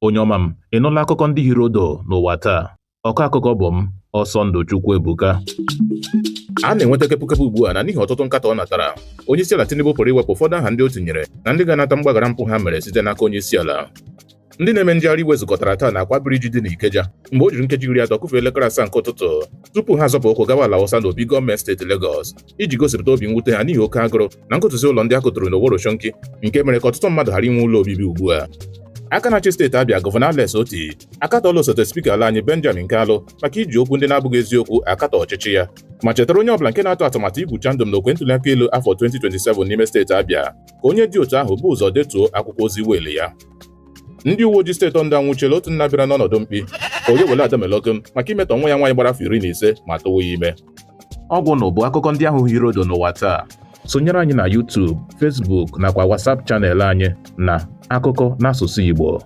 Onye ọma m, ị nụla akụkọ ndị hiri odo n'ụwa taa? Ọkọ akụkọ bụ m, Ọsọndụ Chukwuebuka. A na-enweta kepụkepụ ugbu a na n'ihi ọtụtụ nkatọ ọ natara, Onyeisiala Tinubu pụrụ iwepụ ụfọdụ aha ndị o tinyere na ndị ga-anata mgbaghara mpụ ha mere site n'aka onyeisiala. Ndị na-eme njegharị iwe zukọtara taa na Akwa Bridge dị n'Ikeja mgbe o jiri nkeji 30 kụfee elekere 7 nke ụtụtụ tupu ha azọpụ ụkwụ gawa ala Awụsa na obi gọọmenti steeti Legọs iji gosipụta obi mwute ha n'ihi oke agụrụ na nkụtụsị ụlọ ndị a kụtụrụ n'Oworonshoki nke mere ka ọtụtụ mmadụ ghara inwe ụlọ obibi ugbu a. Aka na-achị steeti Abịa, Gọvanọ Alex Otti, akatọọla osote spika ala anyị Benjamin Kalu maka iji okwu ndị na-abụghị eziokwu akatọ ọchịchị ya, ma chetara onye ọbụla nke na-atụ atụmatụ igwu chandum n'okwe ntụliaka elu afọ 2027 n'ime steeti Abịa ka onye dị otu ahụ bu ụzọ detuo akwụkwọ ozi will ya. Ndị uwe ojii steeti Ondo anwụchiela otu nna bịara n'ọnọdụ mkpi Oyewole Adameleokun maka imetọ nwa ya nwaanyị gbara afọ 15 ma tụwa ya ime. Ọ gwụnụ bụ akụkọ ndị ahụ hiri odo n'ụwa taa. Sonyere anyị na YouTube, Facebook nakwa WhatsApp channel anyị na Akụkọ n'Asụsụ Igbo.